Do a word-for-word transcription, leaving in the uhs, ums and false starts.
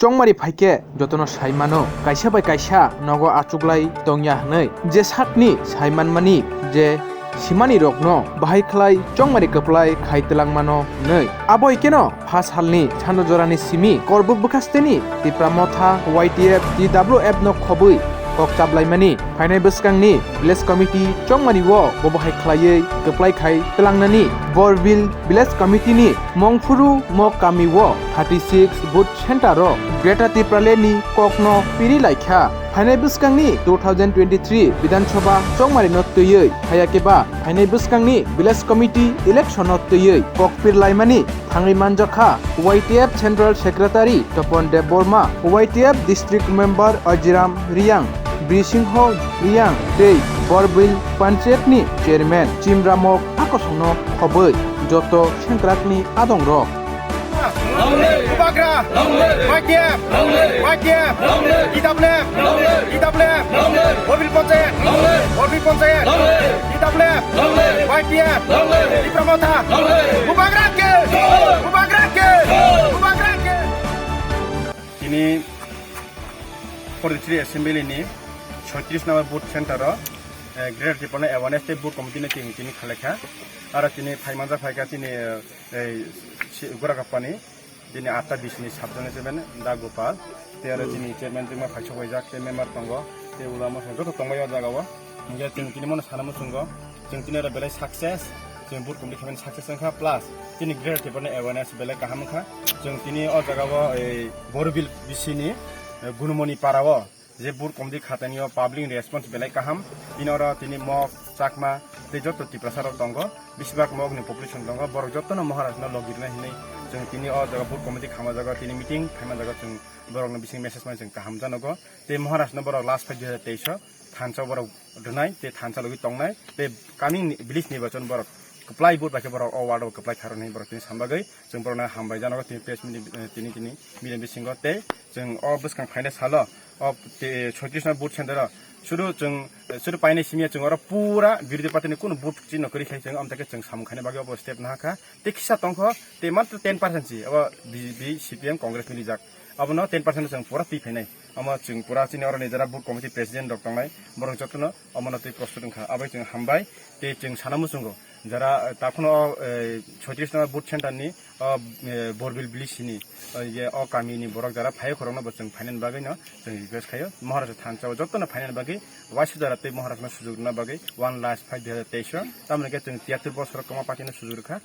chongmari phaikhe jotono sai mano, kaisa bai kaisa nogo achuklai tongya hwnwi. Je sakni sai manmani je simani rokno bahai khlai chongmari kwplai khai twlang mano hwnwi. Abo ikeno pha salni sano jorani simi Korbuk bwkhasteni Tipra Motha Y T F T W F no khobwi kok chaplaimani phainai bwskangni Village Committee chongmani o bo bahai khlaiwi kwplai khai twlangnani Borbil Village Committee ni Mongphuru mo kami o thirty six booth center o Greater Tipraland ni kokno piri laikha. Phainai bwskangni two thousand twenty-three Bidhan Sabha chongmari no twiwi hayakeba phainai bwskangni Village Committee election no twiwi kok pir laimani thangwi manjakha Y T F Central Secretary Topon Debbarma, Y T F District Member Ajiram Riang, Brisingho Riang tei Borbil Panchayat ni Chairman Chimramok akosongno khobwi joto sengkrakni adongrok. Bubagra! Y T F! Y T F! T W F! T W F! Borbil Panchayat! Borbil Panchayat! T W F! Y T F! Tipra Motha! Bubagra ke! Bubagra ke! Bubagra ke! Tini forty-three Assembly ni soitris number booth center o, eh, Greater Tipraland Awareness tei Booth Committee ni tini, tini khalekha. Aro tini phaimanjak phaikha tini, eh, ei, si, Goragapani, tini atta bis ni sub-zonal chairman Da Gopal, tei aro tini chairman tongma phaisok waijak, tei member tongo, tei ulama joto tongbai o jaga o. Hingke tini, tini mono sana muchungo. Chwng tini oro belai success, chwng booth committee khaimani success wngkha, plus tini Greater Tipraland awareness belai kaham wngkha. Chwng tini o jaga o, ei, Borbil B C ni, eh, Gunumoni para o je booth committee khatani o public response belai kaham. Tini oro tini Mok, Chakma tei joto Tiprasa rok tongo, besibak Mok ni population tongo, borok jotono Maharaj no logi rwna hinwi chwng tini o jaga booth committee khama jaga tini meeting khaima jaga chwng borok no bising message mani chwng kaham janogo. Tei Maharaj no borok last fight dui hajar teis o thansa borok rwnai, tei thansa logwi tongnai, tei coming ni village nirbachon borok kwplai vote bai khe borok o ward o kwplai kharwi hinwi borok tini sam bagwi chwng borokno hambai janogo tini press meeting, eh, tini, tini media bisingo. Tei chwng o bwskang phainai salo o, te, soitris no booth center o sudu chwng, eh, sudu painai simi ya chwng oro pura birodhi party ni kunu booth chini no kwrwi khai chwng, amtake chwng samung khaina bagwi obo step nahakha. Tei kisa tongkho, tei matro ten percent si, abo B J P, C P M, Congress ni rijak. Abono ten percent chwng pura twi phainai. Omo chwng pura chini oroni jara booth committee president rok tongnai, borok jotono omono twi prostut wngkha. Abai chwng hambai, tei chwng sana muchungo. Jara, eh, takhwno, eh, soitris number booth center ni, o, eh, Borbil village ni, o, ye, o kami ni borok jara phaio khorokno bo chwng phainani bagwi no chwng request khaio. Maharaj thansa o jotono phainani bagwi waisa jara tei Maharaj no sujuk rwna bagwi one last five dui hajar teis o. Tamoni khe chwng tiyatwr bosor kwma party no sujuk rwkha.